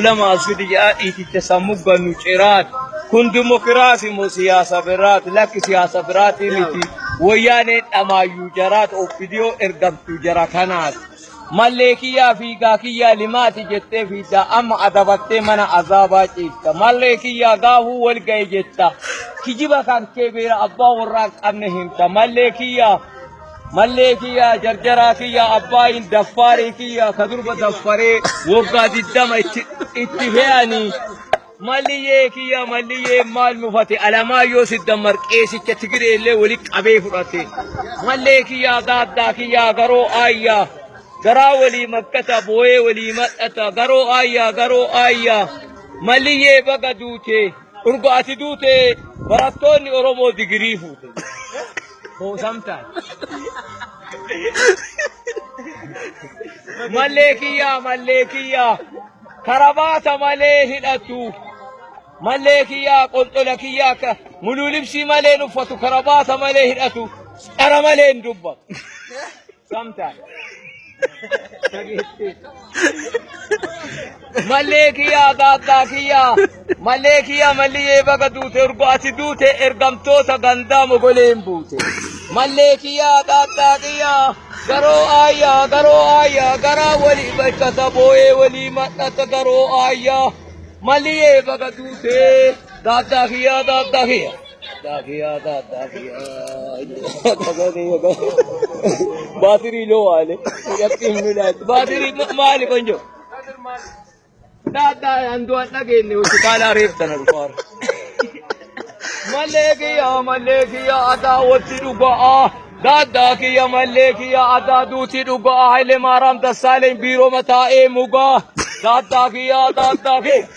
Lama as fidi jedhaa dhiiticha sammuu gannu ciraati. Kun dimokiraasi moo siyaasa biraati? Lakki siyaasa biraati miti. Wayyaaneen dhamaayyuu jaraati oppidiyoo ergamtuu jara kanaati. Mallee kiyyaa fiigaa kiyyaa limaati jettee fiiddaa amma adabattee mana azaabaa ciifta. Mallee kiyyaa gaafuu wal ga'e jetta. Kijiba kan kee beera abbaa warraa hin qabne himta. Mallee kiyyaa Mallee kiyyaa jarjaraa kiyyaa abbaayin daffaarii kiyyaa ka durba daffaree waggaa 20 itti fe'anii. Malliyyee kiyyaa malliyyee maal mufate Alamaayyoo siddammar qeesicha Tigiree illee wali qabee fudhate. Mallee kiyyaa daaddaa kiyyaa garoo aayyaa garaa walii makkata booyee walii maxxata garoo aayyaa garoo aayyaa malliyyee baga duute urga ati duute barattoonni Oromoo digirii fuute. Hoosamtaan. Mallee kiyyaa mallee kiyyaa karabaata malee hidhatu. Mallee kiyyaa qonxola kiyyaa akka muluu libsii malee hin uffatu karabaata malee hidhatu dhara malee hin dubbatu. Samtaan. Mallee kiyyaa daaddaa kiyyaa mallee kiyyaa malliyyee baga duute urgo ati duute ergamtoota gandaa mogoleen buute. Mallee kiyyaa daaddaa kiyyaa garoo aayyaa garoo aayyaa garaa walii bakkata boo'ee walii madhata garoo aayyaa malliyyee baga duute daaddaa kiyyaa daaddaa kiyyaa. Baatirii loo waale. Baatirii maali konjo? Daaddaa andu'an dhageenye hospitaala reeftana dhufaara. Mallee kiyya mallee kiyya adaa watti dhugaa. Daaddaa kiyya mallee kiyya adaa duuti dhugaa. Haile Maaraam Dassaaleny biiroo mataa'ee mugaa. Daaddaa kiyya daaddaa kiyya.